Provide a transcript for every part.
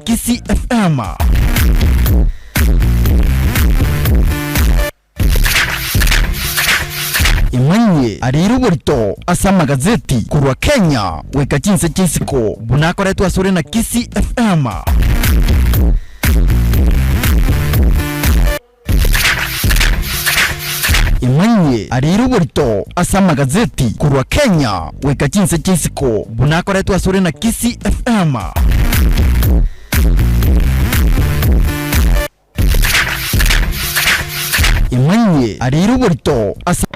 Kisii FM. Emanyie arire oborito ase amagazeti korwa Kenya goika chinse chia isiko buna akoretwe asore na Kisii FM. Emanyie arire oborito ase amagazeti korwa Kenya goika chinse chia isiko buna akoretwe asore na Kisii FM. Emanyie arire oborito ase.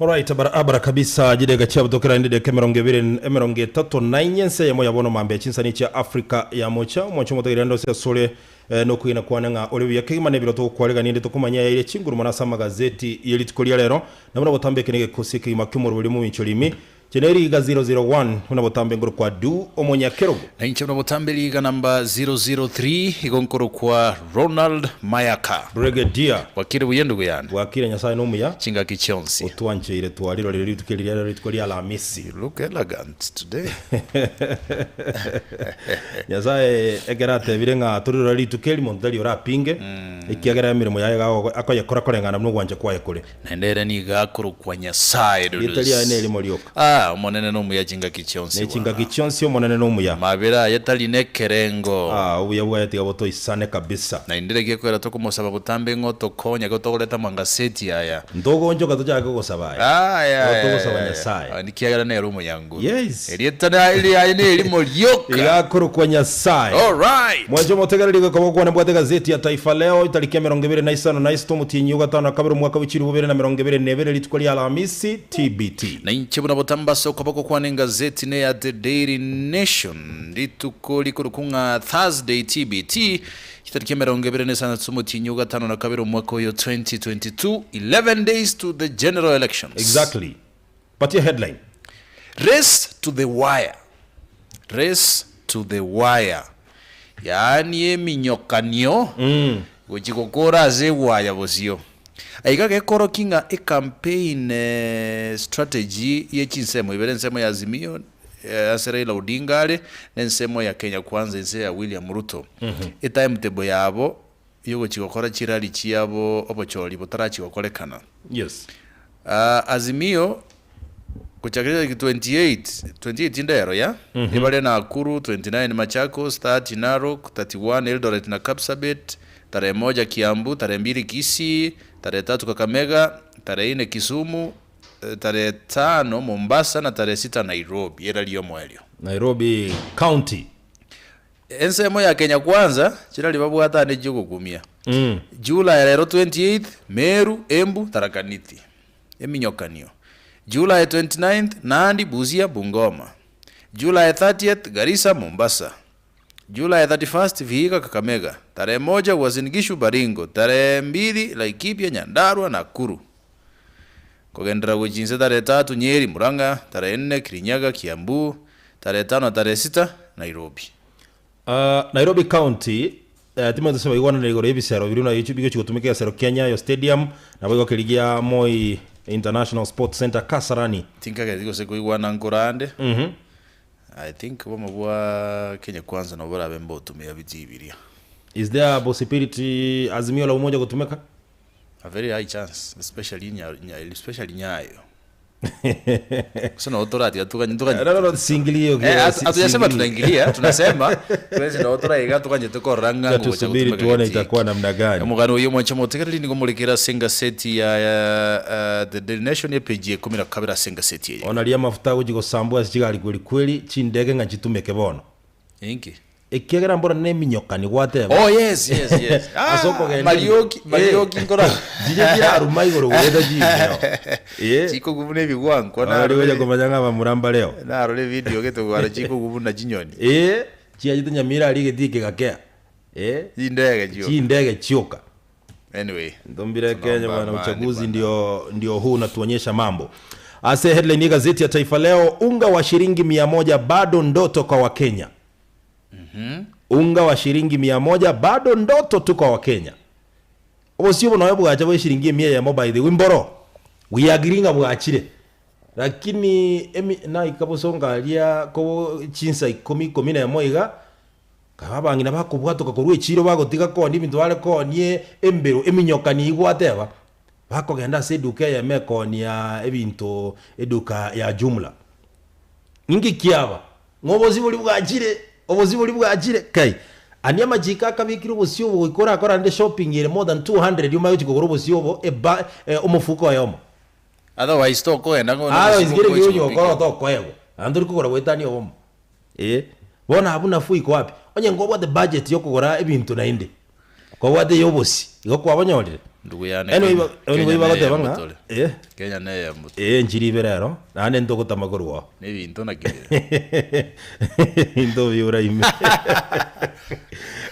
Alright, barabara kabisa chideka chiabutokera inde deka emerongo ebere emerongo etato na inye ense eyemo ya bono mambia chinsani chia Africa ya mocha omoche omotegerera ndose asore eh, nokwegena kwane ng'a ore buya kegima na ebiro togokwaregania inde tokomanya yaire chinguru mono ase amagazeti ye rituko ria rero na buna botambe eke negekosi ekegima ki'omorweri omomincho rimi Inche neriga 001 buna botambe nkorokwa Du omonyakerogo. Na inche buna botambe riga namba 003 igo nkorokwa Ronald Mayaka. Brigadier. Bwakire buya endugu yane. Bwakire Nyasae nomuya. Chingaki chionsi. Otwancheire twarirorire rituko eri riarero rituko ria Alamisi. You look elegant today. Nyasae ekero atebire ng'a torirore rituko eri monto tari orapinge, ekiagera emeremo yaye iga akoyekora koreng'ana buna ogwancha kwaye kore. Naende ere nigo akorokwa Nyasae Rieta riaye nerimo rioka. Ah, Omonene nomuya chingaki chionsi Ne chingaki chionsi Omonene nomuya. Amabera aye tari nekerengo. Ah, obuya bwaye tiga botoisane kabisa. Naende rigia ekwera tokomosaba botambe ng'a otokonye ekero togoreta amangaseti aya. Ntogonchoka tochake gosaba aya. Aya, Igo togosaba aya, Nyasae. aya. Ekiagera nere omonyanguru. Yes. Erieta riaye nerimo rioka. Iga akorokwa Nyasae. Alright. Mwanche omotegereri goika gokwana mbwate egazeti ya Taifa Leo etariki emerongo ebere na isano na isato omotienyi o gatano na kabere omwaka bwe chilifu bibere na merongo ebere na ebere rituko ria Alhamisi TBT. Na inche buna botambe ase okoboko kwane engazeti neya The Daily Nation rituko rikorokwa ng'a Thursday TBT chitariki emerongo ebere na isano omotienyi o gatano na kabere omwaka oyo 2022 11 days to the general elections. Exactly. Patia headline. Race to the wire, race to the wire, yaani eminyokanio gochia gokora ase ewaya bosio. Aiga gekorokia ng'a ecampaign strategy ye chinsemo ibere, ensemo ya Azimio ase Raila Odinga are, na ensemo ya Kenya Kwanza ense ya William Ruto, etimetable yabo yogochia gokora chirally chiabo obochori botarachia gokorekana. Yes. Azimio gochakera tariki 28, 28 ndero ya, ebare Nakuru, 29 Machakos, 30 Narok, 31 Eldoret na Kapsabet, tarehe moja Kiambu, tarehe mbili Kisii, tarehe tatu Kakamega, tarehe ine Kisumu, tarehe tano Mombasa na tarehe sita Nairobi, erari yomoerio. Nairobi County. Ensemo ya Kenya Kwanza chirari babwate ande chiogokumia. July rero 28th, Meru, Embu, Tharaka Nithi. Eminyokanio. July 29th, Nandi, Busia, Bungoma. July 30th, Garissa, Mombasa. July 31st, Vihiga, Kakamega. Tarehe moja, Uasin Gishu, Baringo. Tarehe mbili, Laikipia, Nyandarua, Nakuru. Kogenderera gochia inse tarehe tatu, Nyeri, Murang'a, tarehe nne, Kirinyaga, Kiambu, tarehe tano na tarehe sita, Nairobi. Nairobi County timanyete ase baigwananire igoro y'ebisero biria buna bigochia gotumeka egesero kia Nyayo Stadium naboigo keria gia Moi International Sports Centre Kasarani. Tinkageti gose koigwana nkorande, I think obomo bwa Kenya Kwanza nabo borabe mbotumia bitii biria. Is there a possibility Azimio la Umoja gotumeka? A very high chance especially nya, nya, especially Nyayo. Gose nabo toratiga toganye toganye. No, no, no, siingilie hiyo Eh, ki- hatu- hatujasema siingilie. tunaingilia, tunasema twese nabo toraiga toganyete korora ng'a Acha ngocha tusubiri gotumeka tuone getiiki. itakuwa namna gani. Omogano oyio mwanche motegereri nigo morekere ase engaseti ya ya, uh, The Daily Nation epeji ya ikomi na kabere ase engaseti eye. Ona riria amafuta agochia gosambwa ase chigari kweri kweri, chindege ng'a nchitumeke bono. Inki? Ekiagera mbora neminyokani gwateba. Oh yes, yes, yes. Ase Ah, okogenda marioki, eh, marioki nkora. chiria chiraruma igoro goeta chimbeo. Eh. Chikogubuna ebigwankwa Ori gocha narore. komanya ng'a abamura mbareo. Narore video gete kogwara chikogubuna chinyoni. Eh, chiachete Nyamira aria egetii kegakea. Eh. Chindege chioka. Chindege chioka. Anyway. Ndombire Kenya Tunaomba bwana, amani uchaguzi bwana. ndio ndio huu unatuonyesha mambo. Ase headline ya gazeti ya Taifa Leo, unga wa shilingi 100 bado ndoto kwa Wakenya. Unga wa shilingi 100 bado ndoto tu kwa Wakenya. Obosio obo noe bwacha bwa eshilingi emia eyemo by the way mboro. We agree ng'a bwachire. Lakini emi naika bosongo aria ko chinsa ikomi ikomi na emo iga, nkaba abang'ina bakobwatoka korwa echiro bagotiga koonia ebinto bare koonia embero eminyokani igo gwateba, bakogenda ase eduka eyemo ekoonia ebinto eduka ya jumla. Ninki kiaba? Ng'a obosibori bwachire, obosibori bwachire, kai! Ania amachiko akabekire obosio obo goika orakore ande shopping ere more than 200 omanye gochia kogora obosio obo eba omofuko oyomo. Otherwise tokogenda ng'a Otherwise kere ekiya onye gokora tokoegwa, naende tori kogora goetania obomo. Eh, bono abwo nafuu iko wapi? Onye nkobwate budget yokogora ebinto naende, kobwate eya obosie, igo kwabonyorire. Ndugu yane Anyway, Kenya, anyway Kenya neye bagoteba ng'a motore. eh, Kenya neye motore. eh nchiri ibere ero, naende ntogotama korwa oo. Nebinto naki bire. Ntobiura ime.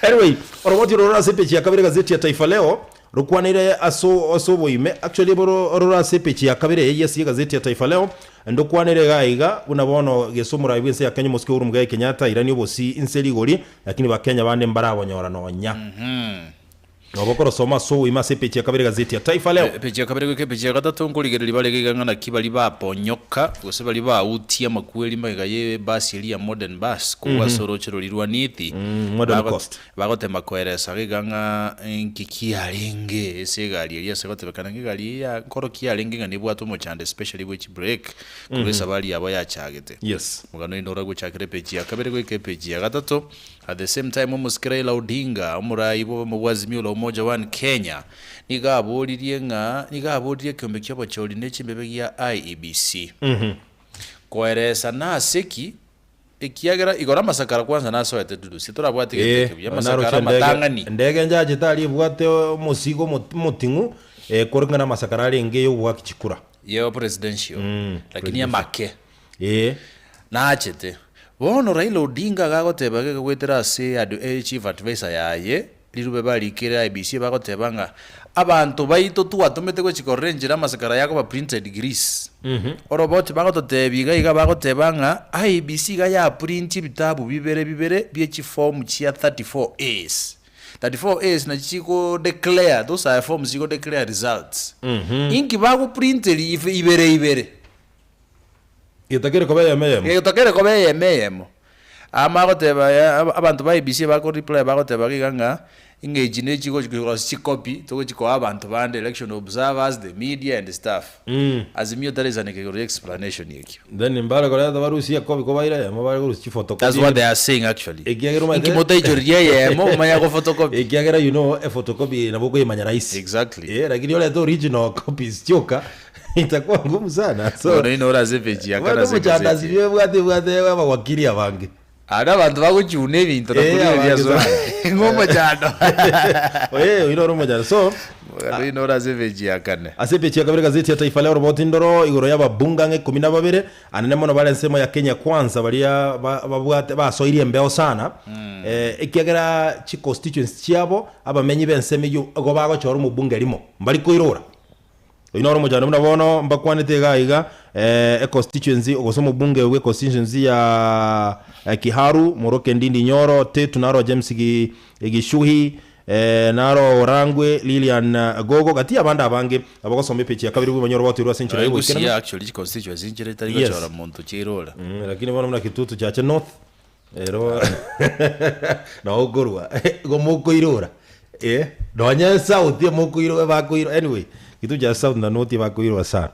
Anyway, oroboti oro rore ase epeji ya kabere egazeti ya Taifa Leo, Rokwaneire ase ase oboime, actually boro rore ase epeji ya kabere eye ase egazeti ya Taifa Leo, ndokwanere iga iga, buna bono gese omorai bw'ense ya Kenya omosike Uhuru Muigai Kenyatta airanie obosi inse rigori, lakini bakenya bande mbarabonyora nonya. Nobo okorosoma ase oboime ase epeji ya kabere egazeti ya Taifa Leo. Epeji ya kabere goika epeji ya gatato nkorigereria bare iga ng'a naki baria baponyoka gose baria bautia amakweri magega y'ebasi eria ya Modern Bus korwa ase oroche roria rwa Nithi, Modern bago- Coast. Bagotema koeresa iga ng'a inki kiarenge ase egari eria ase gotebekana ng'a egari eye ya nkoroki yarenge ng'a nebwate omochando especially bwe chibrake korwa esabari yabo yachagete. Yes. Omogano oino oragochakera epeji ya kabere goika epeji ya gatato. At the same time omosike Raila Odinga omorai bw'obomo bwa Azimio la Umoja One Kenya nigo aboririe ng'a nigo aboririe ekeombe ki'obochori ne chimbebe gia IEBC koeresa naseki Ekiagera igoro amasakara kwanza nasoete dudu, sitorabwate gento Ee, ekio buya, amasakara naroche endege, amatang'ani. endege njachete aria ebwate omosigo omo- omoting'u, eh, koreng'ana amasakara arenge y'ogoaka chikura. Yeo presidential, Mm, lakini presidential. amake Ee. nachete. Bono Raila Odinga gagoteba iga goetera ase ad chief adviser yaye, Rirube barikire IEBC bagoteba ng'a abanto baito twatomete gochia korora enchera amasakara yakoba printed Greece. Oroboti bagototebia iga iga bagoteba ng'a IEBC iga ya printi ebitabu bibere bibere bie chiform chia 34 A's. 34 A's nachi chiko declare, those are forms chiko declare results. Inki bago printeri ibere ibere? Getakere koba eyemo eyemo. Getakere koba eyemo eyemo. Amo agoteba aya, abanto ba IEBC bako reply bagoteba iga ng'a, ng'a echi ne chigochi korosia chicopy, togochi koa abanto bande, election observers, the media and stuff. Azimio taraisaneka igoro ya explanation ekio. Then mbare koreta barusie ecopy kobaire eyemo bare korusia chiphotocopy. That's what they are saying actually. Ekiagera omanyete. Inki motaichoreria eyemo momanye go photocopy. Ekiagera you know ephotocopy nabo okoyemanya rahisi. Exactly. Eh, lakini orete original copies chioka. Itakuwa ngumu sana so Bono ino ore ase epeji ya Bono kane ase omochando egazeti. asibie ebwate ebwate abawakili abange. Aria abanto bagochuna ebinto na Eh, korigereria abange ase sana. ng'a omochando. Eh, oino ore omochando. So Bono ino ore ase epeji ya kane. ase epeji ya kabere gazeti ya Taifa Leo roboti ndoro igoro y'ababunge ang'e ikomi na babere anene mono bare ensemo ya Kenya Kwanza baria ba- babwate basoirie embeo sana eh, ekiagera chi constituency chiabo abamenyi b'ensemo eyio igo bagochora omobunge rimo mbari koirora. Oyio noro omochando buna bono mbakwanete iga iga eh, econstituency gose omobunge bwe constituency ya eh, Kiharu Moroke Ndindi Nyoro Tetu naro James Gi, Gishuhi eh, naro Orangwe Lilian eh, Gogo gati abande abange abagosoma epeji ya kabere bw'omonyoro baterwa ase enchera Nonya Gusii y'ogoikerana actually chiconstituency nchire chitari Yes. gochora monto chiairora. Mm, lakini bono buna Kitutu Chache North Ero noo okorwa igo mokoirora eh, nonye south mokoirora bakoirora anyway kitu cha south na north bakoirora sana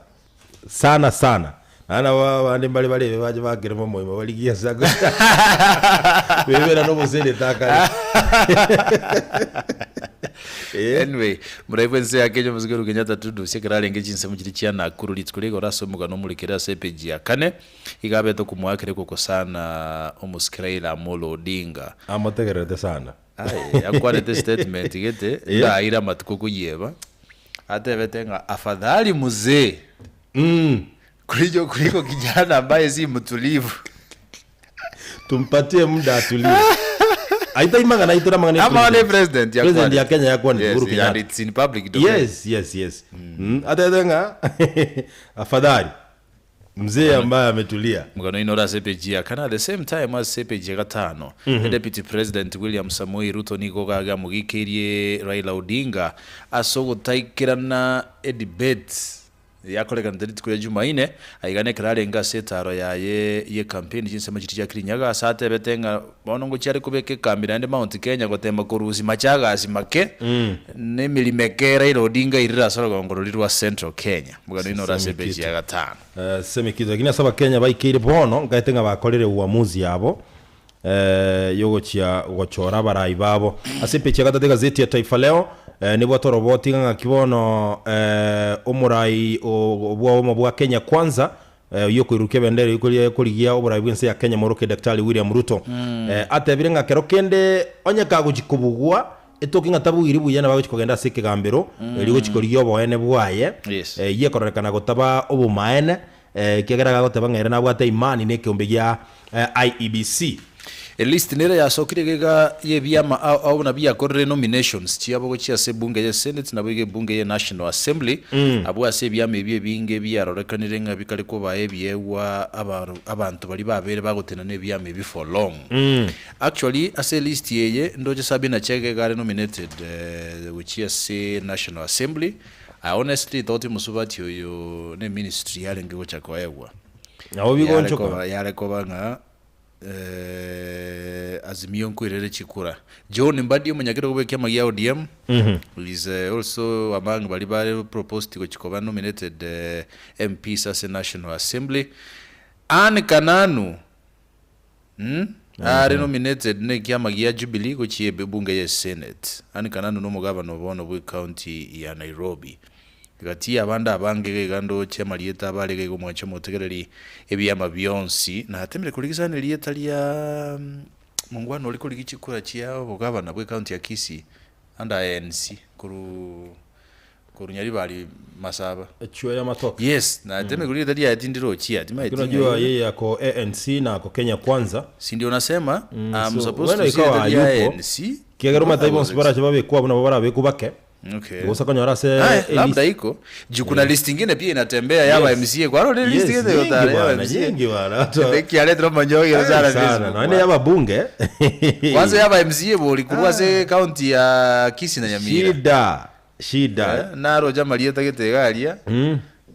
sana sana naende nabo abande mbare barebe bache bakere momoima barigie ase ako bebera na oboseneta akare eh. Anyway, morai bw'ense ya Kenya omosike Uhuru Kenyatta Tudusia ekero arenge chinsemo chiria chia Nakuru rituko ria igoro ase omogano omorekere ase epeji ya kane. Iga abete okomoakera ekoko sana omosike Raila Amolo Odinga. Amotegererete sana. Aye, akwanete statement gete, Eh. ndaire amatuko koyeba, atebete ng'a afadhali mzee Mm. kuliko kuliko kijana ambaye si mtulivu. Tumpatie muda atulie. Aita imang'ana aitore amang'ana ya Amang'ana ya president. president President yakwanete. ya Kenya yakwanete Yes, Uhuru and Kenyatta. it's in public domain. Yes, yes, yes. Mm. Atebete ng'a afadhali Mzee ambaye ametulia. Mgano oino ore ase epeji ya kane at the same time ase epeji ya gatano the deputy president William Samoei Ruto nigo gage amogikeirie Raila Odinga ase ogotaikerana edebate Yakorekanete rituko ria Jumaine, aiga nekero arenge ase etaaro yaye y'ekampeini chinsemo chiria chia Kirinyaga, ase atebete ng'a bono ngochia are kobeka ekambi naende Mount Kenya goteema korusia machagasi make na emerimo eke Raila Odinga airire ase orogongo roria rwa Central Kenya. Omogano oino ore ase epeji ya gatano. Semikitu. Lakini ase abakenya baikeire bono nkaete ng'a bakorire uamuzi yabo yogochia gochora abarai babo. Ase epeji ya gatato egazeti ya Taifa Leo nebwate oroboti ng'a ng'aki bono omorai bwa bwa Kenya Kwanza oyio okoirukia ebendera eyio koria korigia oborai bw'ense ya Kenya moroke Daktari William Ruto atebire ng'a kero kende onye kagochi kobugwa etoke ng'a tabuiri buya nabo agochi kogenda ase ekegambero erio gochi korigia oboene bwaye eyio ekororekana gotaba obomaene Ekiagera agagoteba ng'a ere nabwate imani nekeombe gia IEBC. Elist nere yasokire iga y'ebiama ao ao buna biakorire nominations chiabo gochia ase ebunge ye Senate naboigo ebunge ye National Assembly. Abwo ase ebiama ebio ebinge biarorekanire ng'a bikare kobaa ebiegwa abanto baria babere bagotenena ebiama ebi for long. Actually ase elist eye ndoche Sabina Chege iga are nominated gochia ase National Assembly. I honestly thought mosubati oyo ne ministry yarenge gocha koegwa. Nabo Yare bigonchoka. koba yare koba ng'a eh, Azimio nkoirere chikura. John Mbadi omonyakerogo bw'ekiama gia ODM is eh, also among baria bare proposed gochi koba nominated eh, MPs ase National Assembly. Anne Kananu Are nominated nekiama gia Jubilee gochia ebunge ye Senate. Anne Kananu nomogabana o bono bwe county ya Nairobi. Gati y'abande abange iga iga ndoche amarieta abo are iga iga omwanche omotegereri ebiama bionsi. Natemire korigisana erieta ria mongwana oria korigia chikura chia obogabana bwe county ya Kisii under ANC korwa Korwa Nyaribari Masaba. Echwe y'amatoke. Yes, nateme kuri rieta riaye tindirochia, timaeti Lakini unajua ng'a yeye ako ANC na ako Kenya Kwanza. Si ndio nasema I'm so supposed huenda to see ikawa rieta ria hayupo. ANC. Kiagera Because omanyete I was bonsi barache babekwa buna barabekwa bake. Okay. Gose konyora ase Aya, e labda list. iko juu kuna list ingine pia inatembea yaba Yes. MCA kwa hiyo list Yes, ingine nyingi yotare yaba bwana, MCA nyingi bwana. Watu- Ekiaretera omonyogero sana Sana, Facebook. naende y'ababunge. Kwanza yaba MCA bori korwa ase county ya Kisii na Nyamira. Shida. Shida. Eh, naroche amarieta gete iga aria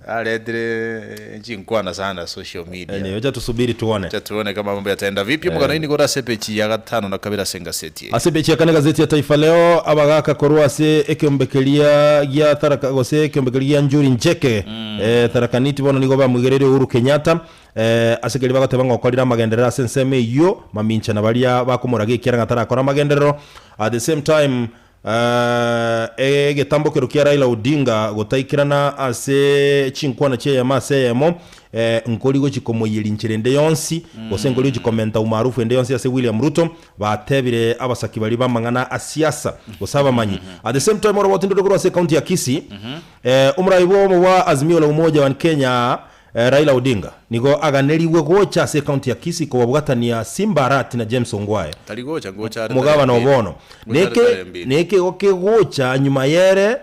aretire chinkwana sana social media. Anyway, wacha tusubiri tuone. Acha tuone kama mambo yataenda vipi. Omogano oino igoro ase epeji ya gatano na kabere ase engaseti eye. Ase epeji ya kane egazeti ya Taifa Leo abagaka korwa ase ekeombe keria gia Tharaka gose ekeombe keria gia Njuri Ncheke eh, Tharaka Nithi bono nigo bamwigereire Uhuru Kenyatta eh, ase keria bagoteba ng'a okorire amagenderero ase ensemo eyio mamincha na baria bakomoraga ekiara ng'a tarakora amagenderero at the same time Egetambokero kia Raila Odinga gotaikerana ase chinkwana chi'eyemo ase eyemo, nkori gochi komoiyeria inchera ende yonsi, gose nkori gochi komenta umaarufu ende yonsi ase William Ruto, batebire abasaki baria b'amang'ana a siasa gose abamanyi. At the same time oroboti ndore korwa ase ecounty ya Kisii, omorai bw'obomo bwa Azimio la Umoja One Kenya, Raila Odinga nigo aganerigwe gocha ase ecounty ya Kisii kobabwatania Simba Arati na James Ongwae Tari gocha ngocha are omogabana tarehe o mbili. bono. Ngocha are Neke tarehe mbili. nekego kegocha nyuma yere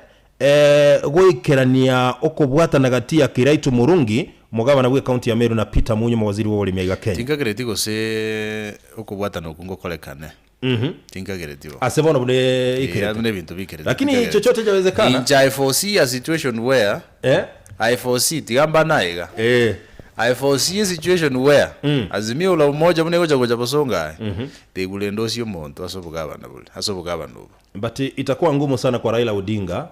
goikerania okobwatana gati ya Kiraitu Murungi omogabana bw'ecounty ya Meru na Peter Munyi omowaziri bw'oboremi aiga Kenya. Tinkagereti gose okobwatana okwo ngokorekane. Tinkagereti bo. Ase bono buna Eh, ikerete. buna ebinto bikerete. Lakini tinkagereti. chochote chawezekana. Inche I foresee a situation where Eh? I foresee tiga mbane aiga. Eh. I foresee a situation where Azimio la Umoja buna egocha gocha bosongo aye they will endorse omonto ase obogabana bore ase obogabana obo. But itakuwa ngumu sana kwa Raila Odinga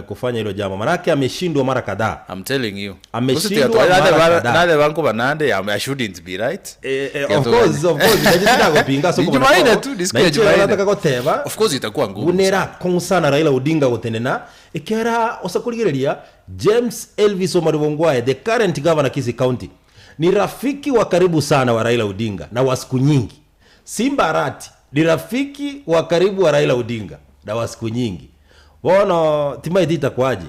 kufanya hilo jambo manake ameshindwa mara kadhaa. I'm telling you. Ameshindwa Gose tiga mara nade kadhaa. nade bankoba nande I shouldn't be right. Eh, eh, Tiga of course, toganye. of course, nainche tindagopinga ase Ni okobana Jumanne kwao. tu, ni siku ya Nainche Jumanne. nataka goteba Of course itakuwa ngumu buna sana. erakong'u sana Raila Odinga gotenena ekiagera ase korigereria James Elvis Omariba Ongwae the current governor Kisii County ni rafiki wa karibu sana wa Raila Odinga na wa siku nyingi. Simba Arati ni rafiki wa karibu wa Raila Odinga na wa siku nyingi. Bono timaeti itakuwaje?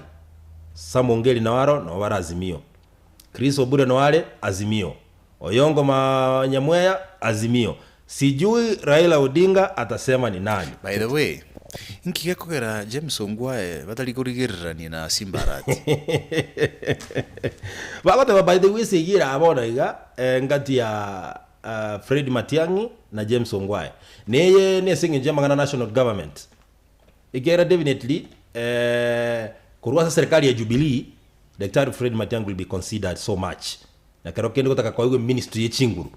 Sam Ongeri naro nabo bare Azimio. Chris Obure nao are Azimio. Oyongo Manyamweya Azimio. Sijui Raila Odinga atasema ni nani. By the way, inki gekogera James Ongwae batari korigererania na Simba Arati? Bagoteba by the way esegi ere bono iga ngati ya Fred Matiang'i na James Ongwae. Neye nese eng'encho y'amang'ana national government. Ekiagera definitely korwa ase serikali ya Jubilee. Daktari Fred Matiang'i will be considered so much. Na kero kende gotaka koegwa eministry ye chinguru.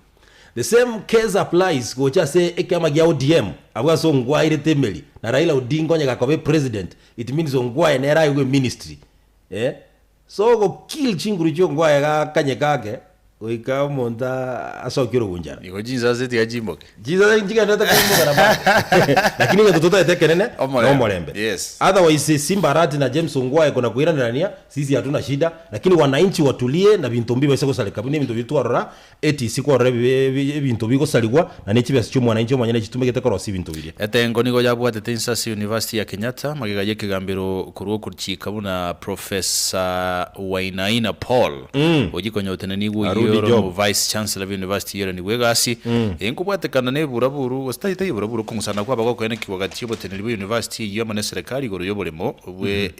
The same case applies gocha ase ekiama gia ODM, abwo ase Ongwae emeri, na Raila Odinga onye gakoba epresident, it means Ongwae nere aegwe eministry. Eh, so go kill chinguru chia Ongwae gakanye kake, goika omonto asokie orogunchara. Igo chinsase tiga chimboke. Chinsase nchigenderete koimoka na bado. Lakini egento totaete ekenene, Omorembe. nomorembe. Yes. Otherwise Simba Arati na James Ongwae kona koiranerania, sisi hatuna shida, lakini wananchi watulie na binto mbibaise gosareka buna ebinto biria twarora ATC kwarora ebibe ebi ebinto bigosarigwa na ne chibesa chia omwananchi omonyene chitumegete korosia ebinto biria. Etengo nigo yabwatete inse ase University ya Kenyatta magega y'ekegambero korwa okochika buna Professor Wainaina Paul oyio konya otenenigwe oyio Arudi ore job. omo Vice Chancellor bw'University yoiranigwe egasi eye nkobwatekana na eburaburu gose tari tari eburaburu okong'usana kwaba gokoenekigwa gati y'oboteneneri bwe University eyio amo neserekari igoro y'oboremo bwe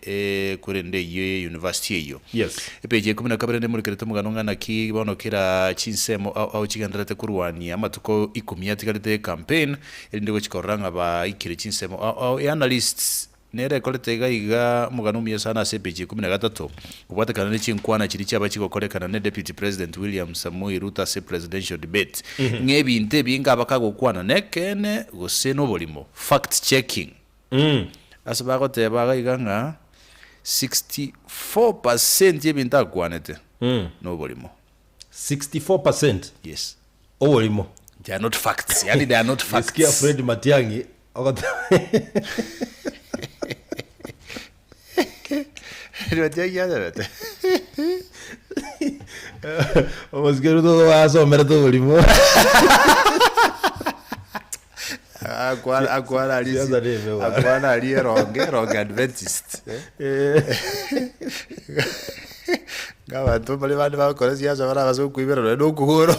ekwerende eyio ye University eyio. Yes. Epeji ya ikomi na kabere nemorekerete omogano ng'a naki bono kera chinsemo ao ao chigendererete korwania amatuko ikomi atigarete ecampaign erinde gochia korora ng'a baikire chinsemo ao ao. Eanalysts nere ekorete iga iga omogano omuya sana ase epeji ya ikomi na gatato kobwatekana ne chinkwana chiria chiaba chigokorekana ne Deputy President William Samoei Ruto ase presidential debate ng'a ebinto ebinge aba kagokwana nekeene gose noborimo, fact checking. Ase bagoteba iga iga ng'a 64 percent y'ebinto akwanete noborimo. 64 percent Yes. oborimo. They are not facts. Yaani they are not facts. Nisikia Fred Matiang'i ogoteba Matiang'i aterete. omosike Ruto basomerete oborimo. Akwana akwana aria Siasa nebe bwana. akwana aria eronge eronge Adventist eh. Ng'a abanto mbare bande bagokora siasa barabase gokoibera nonye na okogoro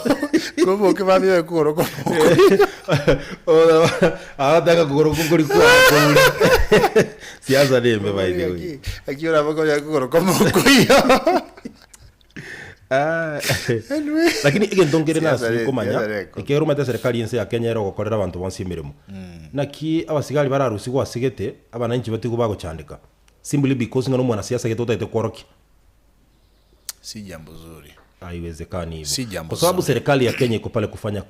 koboke bamioe okogoro komo. Agotaka kogoro kori kwakure. Siasa nembe by the way. Gaki orabe okonya okogoro komo okoiyo. Ah, Anyway. lakini egento nkere Siasa nase re- komanya siasa reko. ekero omanyete serikali ense ya Kenya ere ogokorera abanto bonsi emeremo naki abasigari bararusigwe asigete abananchi batigwe bagochandeka simply because ng'a na omwanasiasa gete otagete kworokia Si jambo zuri. haiwezekani hivyo Si jambo kwa sababu zuri. serikali ya Kenya iko pale kufanya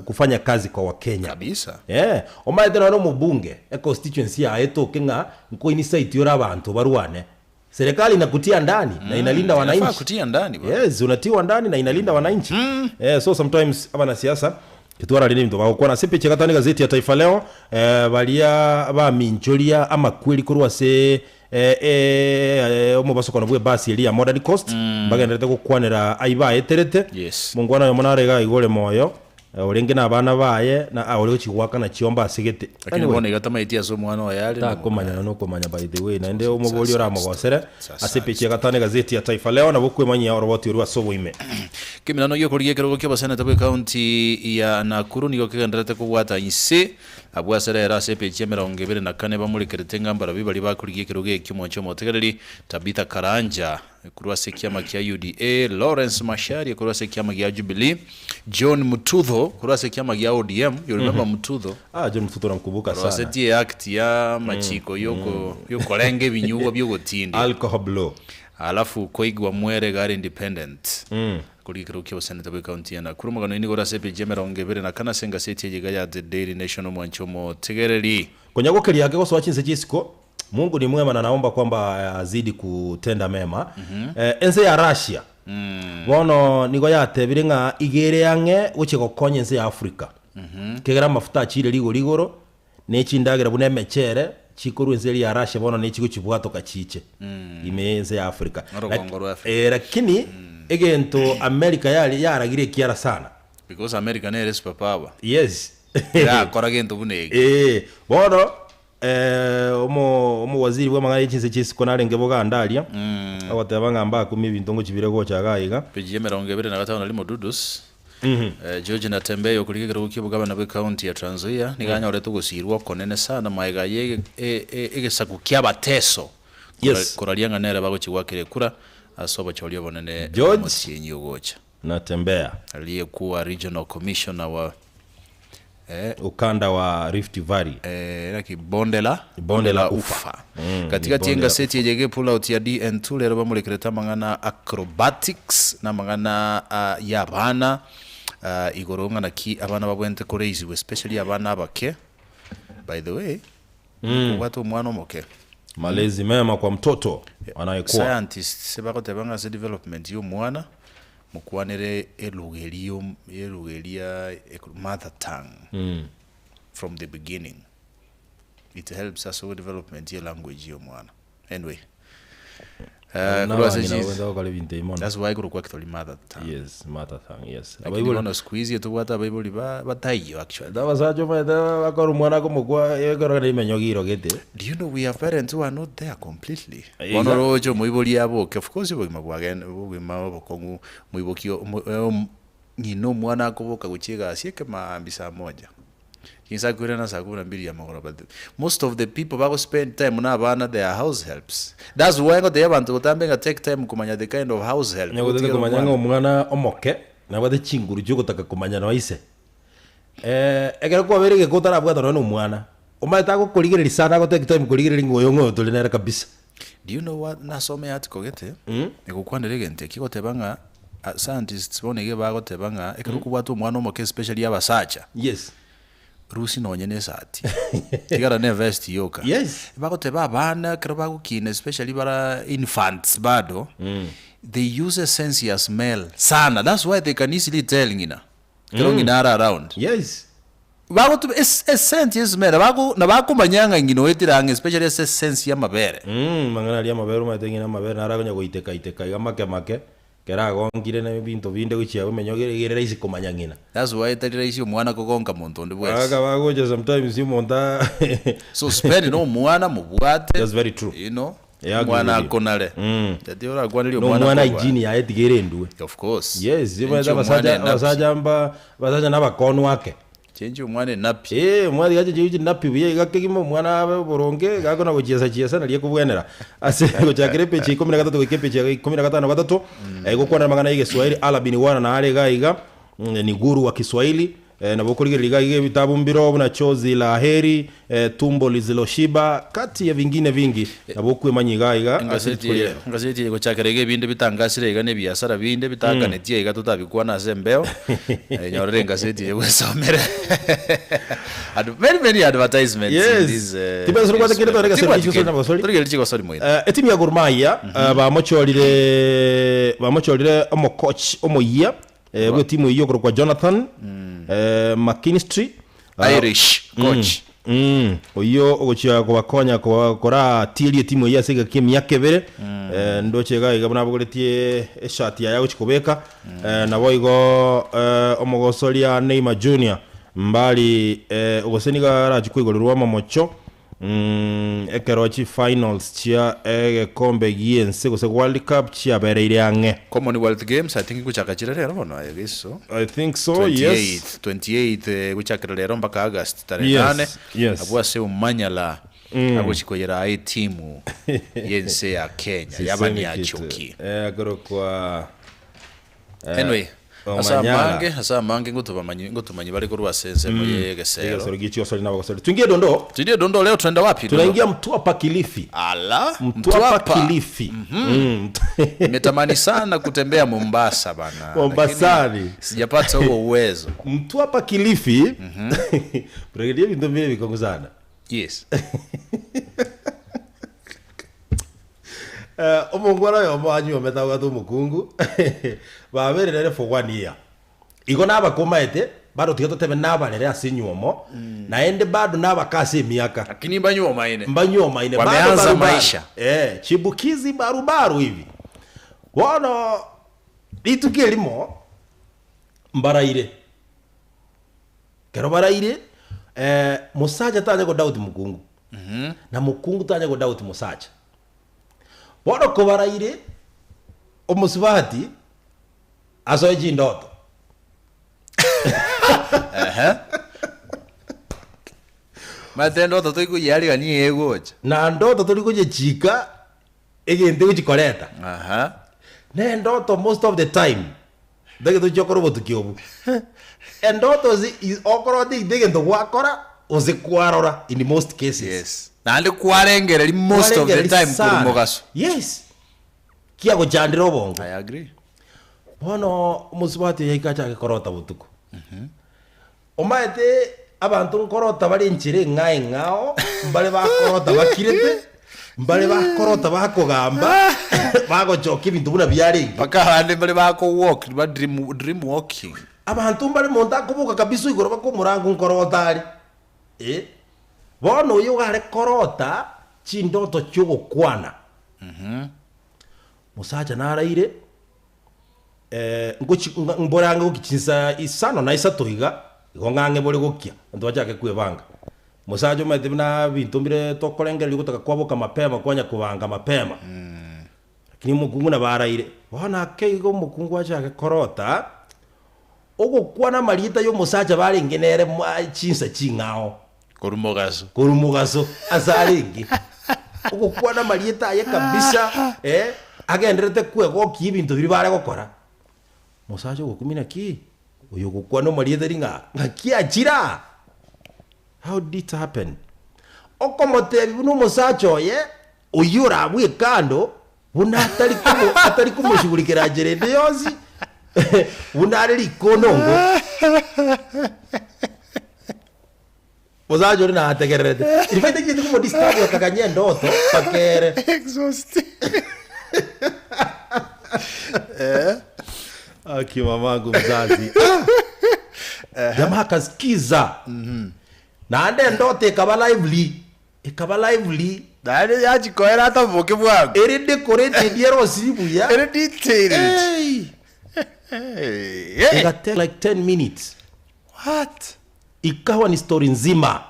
kufanya kazi kwa Wakenya Kabisa. Eh, omanyete nonye omobunge econstituency yaye etoke ng'a nkoinicite ore abanto barwane serikali inakutia ndani na inalinda Inafaa wananchi kutia ndani bwana. yes unatiwa ndani na inalinda wananchi eh, so sometimes abanasiasa kitwarari nebinto bagokwana ase epicha egatano egazeti ya Taifa Leo eh, baria baminchoria amakweri korwa ase eh, eh, omobasokano bwa ebasi eria ya Modern Coast mbagenderete gokwanera ai baeterete Yes. mongwana oyomo nare iga iga ore moyo eh, orenge na abana baye na ah, ore gochi goakana chiomba asegete Lakini bono iga tamaeti ase omwana oye are na takomanya na okomanya by the way naende omobori oramogosere Sa- ase sad epeji ya gatano egazeti ya Taifa Leo nabo okwemanyia oroboti orwo ase oboime. Ekeminano gi'okorigia ekerogo ki'oboseneta bw'ecounty ya Nakuru nigo kegendererete kobwata inse abwo ase rero ase epeji ya emerongo ebere na kane bamorekerete ng'a mbarabwo baria bakorigia ekerogo ekio omwanchi omotegereri Tabitha Karanja korwa ase ekiama kia UDA, Lawrence Macharia korwa ase ekiama gia Jubilee, John Mututho korwa ase ekiama gia ODM, you remember Mututho? Ah, John Mututho namkumbuka sana. Orosetie eact ya amachiko yoko yokorenga ebinyugwa biogotindia. Alcohol blow. Alafu koigwa mwere iga are independent. Korigia ekerogo kia oboseneta bwe county ya Nakuru. Omogano oyo nigo ore ase epeji ya emerongo ebere na kane ase engaseti eye iga ya The Daily Nation omwanchi omotegereri. Konya gokeria ake gosoa chinse chia isiko, Mungu ni mwema na naomba kwamba azidi kutenda mema. Eh, ense ya Russia bono nigo yatebire ng'a iga ere ang'e gochia gokonya ense ya Africa. Kegera amafuta achire rigori igoro, ne chindagera buna emechere chikorwa ense eria ya Russia bono nechigochibwatoka chiche ime y'ense ya Africa. Orogongo rwa Africa. Eh, lakini egento America yari yaragire ekiara sana. Because America nere super power. Yes. Erakora gento buna eke. Eh, bono eh, omo omowaziri bw'amang'ana ye chinse chia isiko narenge Buganda aria, agoteba ng'a mbakumie ebinto ngochibire gocha iga iga. Peji ya emerongo ebere na gatano na rimo Dudus, eh, George Natembeya okorigia ekerogo kia obogabana bwe county ya Trans Nzoia nigo anyorete ogosirwa okonene sana magega ye ege- e- e- egesaku kia abateso kora- Yes. koraria ng'a nere bagochia goakera ekura ase obochori obonene George. omotienyi ogocha. Natembeya. Aliyekuwa regional commissioner wa. Eh. Ukanda wa Rift Valley. Eh, naki bonde la Bonde la Ufa. Mm, Katikati ni bonde la y'engaseti eye iga epull out ya DN2 rero bamorekerete amang'ana acrobatics na amang'ana ah, ya abana ah, igoro ng'a naki abana babwenerete koraisiwa especially abana abake by the way kobwate omwana omoke Malezi mema kwa mtoto anayekua. Scientists bagoteba ng'a ase development ya omwana Mokwanere eluga eria eluga eria mother tongue from the beginning it helps ase development ye language ya omwana anyway eh, korwa ase Nabang'ina chi- bagwete gokora ebinto ebi mono. that's why korokwa kitori mother tongue Yes, mother tongue, yes. lakini Abaibori bono siku hizi etobwate abaibori ba bataiyo actually abasacha omanyete bakora omwana akomokwa ekero rimenyo girogete. Do you know we have parents who are not there completely? Iga. Bono oroche omoibori aboke, of course obogima bwagende obogima obokong'u moiboki omo om ng'ina omwana akoboka gochia egasi ekemaambia saa moja. Chinsa akoirana saa kumi na mbili ya mogoroba. Most of the people bago spend time na abana they are house helps. That's why ngotebia abanto botambe ng'a take time komanya the kind of house help Onye gotete otigere komanya ng'a omwana. omwana omoke nabwate chinguru chiogotaka komanya noe ise. Ekero kwabeire egeka otarabwata nonya na omwana, omanyete agokorigereria sana agotake time korigereria ng'a oyo ng'a oyo tore nere kabisa. Do you know what nasome article gete egokwanera egento eki egoteba ng'a scientists bono iga bagoteba ng'a ekero okobwata omwana omoke especially abasacha, Yes. rusia nonye na esati tigara na evest yoka. Yes. Bagoteba abana ekero bagokina especially bara infants bado, they use a sense ya smell sana that's why they can easily tell ng'ina. Ekero ng'ina are around. Yes. Bagotuma es essense y'esimere bago nabakomanya ng'a ng'ina oetire ang'e especially ase essense y'amabere. Mh, amang'ana aria amabere omanyete ng'ina amabere naro akonya goiteka iteka iga make make, ekero agonkire na ebinto binde gochia omenye ogere egere rahisi komanya ng'ina. That's why etari rahisi omwana kogonka monto onde bwensi. Mpaka bagocha sometimes omonto aa So spend na omwana mobwate, That's very true. you know, Yeah, agree omwana with you. akonare. Mm. Tati orakwanerie Na omwana omwana akobwate. hygiene yaye tiga ere endue. Of course. Yes, omanyete Chenchia omwana abasacha enapi. abasacha mba abasacha nabakonwa ake. Chenchia omwana enapi. Eeh, omwana tiga achencherwe chinapi buya iga kegima omwana abe boronge iga akona gochiesa chiesa naria ekobwenera. Ase gochakera epeji ya ikomi na gatato goika epeji ya ikomi na gatano gatato, egokwanera amang'ana ya egeswahili Alabini wana nare iga iga, ni guru wa Kiswahili, Nabo okorigereria iga iga ebitabu mbiro buna Chozi la Heri, Tumbo Lisiloshiba, kati ya vingine vingi. Nabo okwemanya iga iga ase Engaseti rituko eye riaye. engaseti eye gochakera iga ebinde bitangasire iga na ebiasara binde bitakanetie iga totabikwana ase embeo, nyorere engaseti eye bwesomere. And very many advertisements in Yes. this eh, Tibesa robwate kende newspaper. tore gasori Tibwati chigosori kende. na bagosori. Torigereria chigosori moino. Etimu ya Gor Mahia bamochorire bamochorire omocoach omoyia Eh, bw'etimu eyio okorokwa Jonathan eh, McKinstry Ah, Irish coach. Mm, oyio ogochia kobakonya koba- koratieria etimu eyio ase egeka emiaka ebere Eh, ndoche iga iga buna abogoretie eshati yaye agochi kobeka Eh, nabo igo eh, omogosoria Neymar Junior mbari eh, gose nigo arachi koigorerwa amamocho Ekero chifinals chia egekombe gi'ense gose World Cup chiabereire ang'e. Commonwealth Games I think ngochaka chire rero bono I guess so. I think so, yes. 28 28 eh, gochakera rero mpaka August tarehe Yes, nane yes. abwo ase Omanyala agochi koyera etimu y'ense ya Kenya Sisemi y'abanyachoki. kitu. Eh, akorokwa Anyway, ase Omanyala. amange ase amange ngotobamanyi ngotomanyi bare korwa ase ensemo ye egesero. Egesero gi'chiosori nabagosori. Tuingie dondoo. Tuingie dondoo leo tunaenda wapi? Dondoo? Tunaingia Mtwapa Kilifi. Ala, Mtwapa Mtwapa. Kilifi. Mm. Nimetamani sana kutembea Mombasa bana. Mombasani. Lakini Sijapata huo uwezo. Mtwapa Kilifi. Brigadier ebinto mbire bikong'u sana. Yes. Eh, omongwana oyomo anyuomete abwate omokungu babeire nere for one year igo nabakomaete bado tiga totebe nabarere ase enyuomo naende bado nabaka ase emiaka Lakini mbanyuomaine. mbanyuomaine bado Wameanza barubaru. maisha. eh, chibukizi barubaru hivi bono rituko erimo mbaraire Ekero baraire, eh, mosacha tanya godoubt mokungu, na mokungu tanya godoubt mosacha. Bono kobaraire, omosubati asoe chindoto. Omanyete endoto toikoyiarigania iga egocha. Na ndoto tori gochechika egento egochi koreta. Aha. Na endoto most of the time. Ntagete ochie okore obotuki obwo. Endoto ase is okorota egento egento gwakora gose kwarora in most cases. Yes. Naende kwarengereria most of the Kwarengereria time korwa sana. mogaso. Yes. Kiagochandire obongo. I agree. Bono omosubati oyo aika achake korota botuko. Omaete abanto nkorota bare enchera eng'ao eng'ao, mbare bakorota bakirete, mbare bakorota bakogamba, bagochokia ebinto buna biarenge. Mpaka abande mbare bako walk, ba dream, dream walking. Abanto mbare monto akoboka kabisa igoro baka omorango nkorota are, eh. Bono oyo iga are korota chindoto chi'ogokwana. Mosacha naraire. Ngochi mbore ang'e gokia chinsa isano na isato iga, igo ng'ang'e bore gokia, abanto bachake kwebanga. Omosacha omanyete buna ebinto mbire tokorengereria gotaka kwaboka mapema kwanya kobanga mapema. Lakini omokungu nabo araire, bono ake igo omokungu achake korota, ogokwana amarieta ya omosacha barenge nere mwa chinsa ching'ao. Korwa mogaso. Korwa mogaso ase arenge. Ogokwana amarieta aye kabisa, eh, agendererete kwegokia ebinto biria bare gokora. Mosacha ogokumia naki? Oyo ogokwana amarieta eri ng'a ng'aki achire aa? How did it happen? Okomotebia buna omosacha oye, oyio orabue kando, buna atari komo atari komoshughulikera nchera ende yonsi, buna are rikonongo. Omosacha oria nategererete. In fact echiete komodisturb akaganya endoto mpaka ere. Exhaust. Aki mamangu mzazi. Ah! Jamaa akasikiza. Naende endoto ekaba lively. Ekaba lively. Naende yachikoera ataboke bwango. Ere decorated ere osiri buya. Ere detailed. Hey! Hey. Ega take like 10 minutes. What? Ikawa ni story nzima.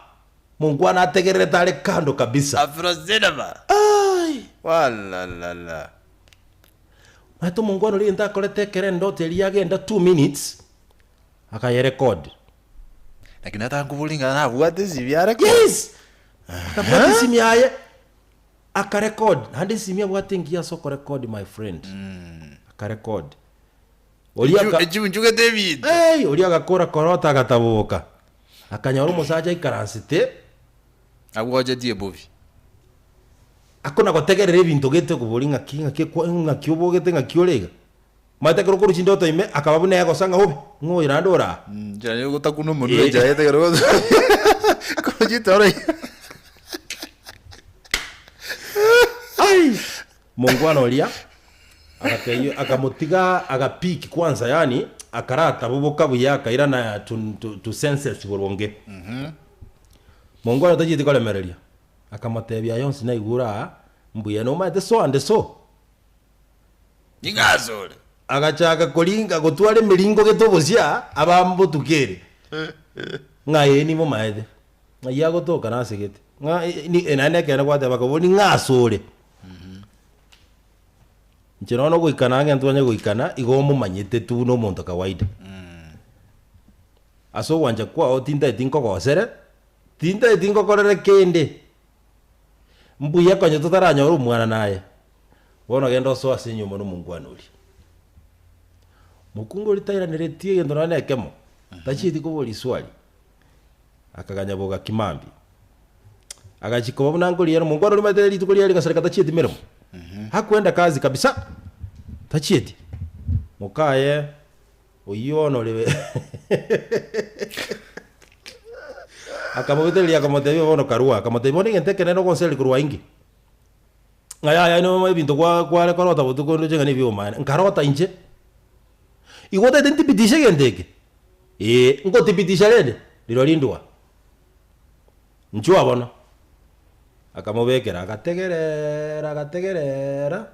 Mongwana ategererete are kando kabisa. Afro cinema. Ai! Walalala. Omanyete omongwana oria egento akorete ekero endoto eria yagenda 2 minutes, akayerecord. Lakini atankobori ng'a nabwate esimi arecord. Yes! Akabwata esimi yaye, akarecord. Naende esimi abwate engiya ase okorecord my friend. Akarecord. Oria aka- Echunchugete ebinto. Ei, oria agakora korota agataboboka, akanyora omosacha aikaransete, Agwochetie bobi. akona gotegerera ebinto gete okobori ng'aki ng'aki ekwa ng'aki obogete ng'aki ore iga. Omanyete ekero okorwa chindoto ime, akaba buna egosa ng'a obe, ng'a oyo naende ore aa. Nchera nigo ogotakuna omonwe Eh. enchera gete ekero korwa chitoro Ai! Mongwana oria agatebia akamotiga agapick kwanza yaani akarataboboka buya akairana to to to senses boronge. Mongwana tachieti koremereria, akamotebia aya onsi naigure aa mbuya nomanyete so and so. Ning'o asore? Agachaka koringa gotwara emeringo gete obosia abambotuko ere, ng'a ee nimomaete, ng'ai agotoka nasegete, ng'a ni naende ekero gwateba bakobori ning'o asore. Inche nonya ogoikana ang'e ntwanye goikana, igo omomanyete tu buna omonto kawaida. Ase ogwancha kwao tintageti nkogosere, tintageti nkokorere kende, mbuya konya totaranyora omwana naye, bono genda osoe ase enyomba na omongwana oria. Mokungu oria tairaneretie egento nonya na ekemo, tachieti koboria swali. Akaganya bogaki mambia. Agachia koba buna nkoria ere omongwana oria omanyete rituko riaye rigasareka tachieti meremo. Hakuenda kazi kabisa, tachieti. Mokaye oyio bono ore akamobetereria akamotebia bono karua, akamotebia bono egento ekenene ogonsereria korwa inki? Ng'a yaya ino ebinto kwa kware korota botuko ndoche ng'a nebiomane. Nkarota inche, igo otagete ntibitishe egento eke? Ee, ngotibitisha rende, rirorio indua. Inchuo bono. Akamobekera, agategerera, agategerera,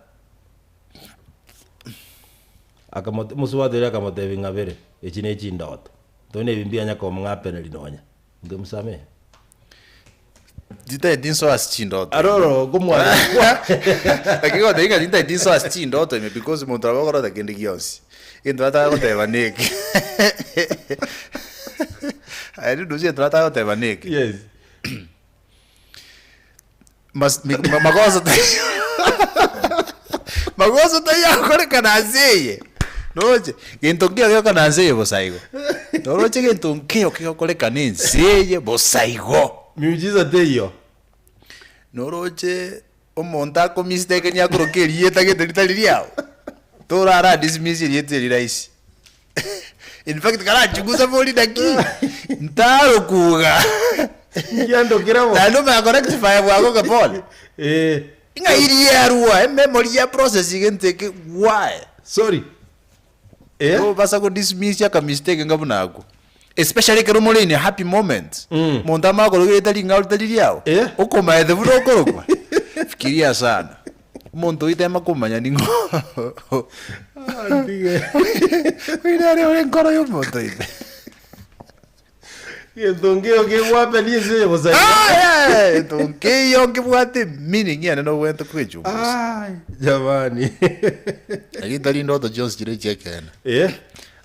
akamote omosubati oria akamotebia ng'a bere, echi ne chindoto, ntobuna ebi mbianya komng'apeneria nonya, nkemusamehe. Tintageti nsoe ase chindoto ime. Aroro komwana Lakini goteba ng'a tintageti nsoe ase chindoto ime because omonto nabo akorota kende gionsi. Egento nataka goteba neke. Aye rirusia egento nataka goteba neke. Yes. Mas- mi- ma- magoso taiyo magoso taiyo agokorekana ase eye. Roche, gento nkeiyo gegokana nse eye bosa igo. Noroche gento nkeiyo kegokorekana ense eye bosa igo. Miujiza teiyo. Noroche omonto akomistakeni akoroke erieta gete ritari riao, torara dismiss erieta eri rahisi. In fact karachunguza bori naki, ntarokuga. Nkiandokera bo. Naende omanya korectify bwango ng'a pole. Eh. Ng'ai riarua, ememory ya process gento eke why? Sorry. Eh? Tobasa go dismiss aka mistake nga buna akwo. Especially ekero more in a happy moment. Mm. Monto amanye korokwa erieta ring'ao ritari riao. Eh? Okomaete buna okorokwa. Fikiria sana. Omonto oito tema komanya ning'o. Ntige. Oyo nere ore enkoro ya omonto ime. Gento nkeiyo kegwapeni ense eye bosa iga. Ah, yeah, gento nkeiyo nkebwate meaning yane nobwenerete kwechungusa. Ai, jamani. Lakini tari ndoto chionsi chire chia ekeene. Eh,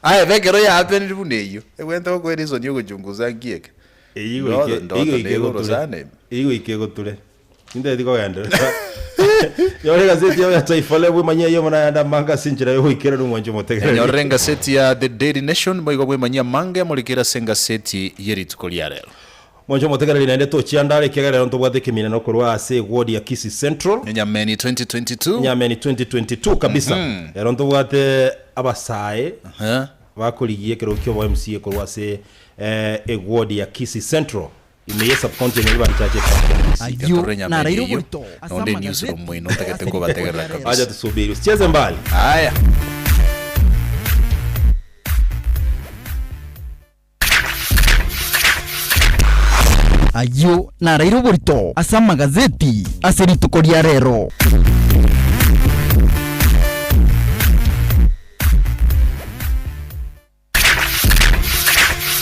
Aye ekero yahapenire buna eyio, ebwenerete gokoa ereason ya ogochungusa nki eke. Eyio Ndoto goike- ndoto eyio goike negoro egoture. sana ime. Eyio goike egoture. Nintageti kogenderera. Nyore egazeti yao ya Taifa Leo bwemanyie ayio amo nayande amange ase enchera y'ogoikeranu omwancho omotegereri. Enyorere engaseti ya The Daily Nation boigo bwemanyie amange amorekere ase engaseti ye rituko ria rero. Mwancho omotegereri naende tochianda are ekiagera rero ntobwate ekemineno korwa ase eward ya Kisii Central. Enyameni 2022. Enyameni 2022 kabisa. Rero ntobwate abasae Aha. bakorigia ekerogo kia obo MCA korwa ase eward ya Kisii Central. Ime ye subcounty ya Nyaribari Church ecounty ya Kisii. Ayio Getorre nyameni naraire eyio, oborito ase nonde amagazeti newsroom moino ntagete ase rituko kobategerera ria rero. kabisa. Acha tusubiri usicheze mbali. Aya. Ayio naraire oborito ase amagazeti ase rituko ria rero.